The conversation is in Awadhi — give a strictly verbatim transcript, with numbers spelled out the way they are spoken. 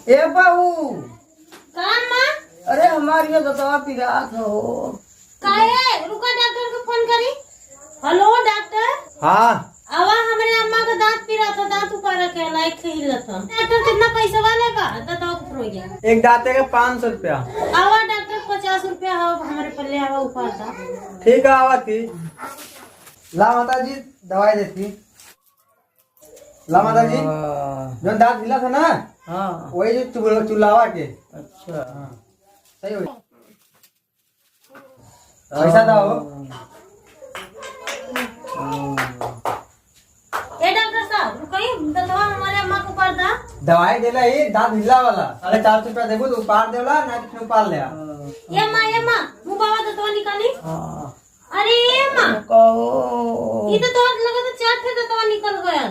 ए बहू। का माँ? अरे हमार ये दतवा पिरात हो। काहे? रुका डॉक्टर को फोन करी। हेलो डॉक्टर। हाँ। आवा हमरे अम्मा का दाँत पिरात ह, दाँत उपारा के लाइट से हिलत ह। डॉक्टर कितना पैसा वाले बा? दतवा को फोन गया। एक दाँते का पाँच सौ रुपया। आवा डॉक्टर पचास रुपया हो हमरे पल्ले आवा उपार दा। ठीक है आवा थी। ला माता जी दवाई देती। ला माता जी, हाँ। जो दाँत हिला था ना, हाँ। वही जो चुल-, चुलावा के। अच्छा। हाँ। सही हो। पैसा दो। हाँ। ए डॉक्टर साहब, रुकई, दतवा हमारे अम्मा को उपार दा। दवाई देला ही, दाँत हिला वाला। साढ़े चार सौ रुपया देबू तो उपार देवला, ना तो फिर उपार ले आ। हाँ। ए माँ, ए माँ, मुँह बाबा दतवा निकाली। हाँ। अरे ए माँ, कहो। ई तो तोर लगे तो चार ठे दतवा निकल गया।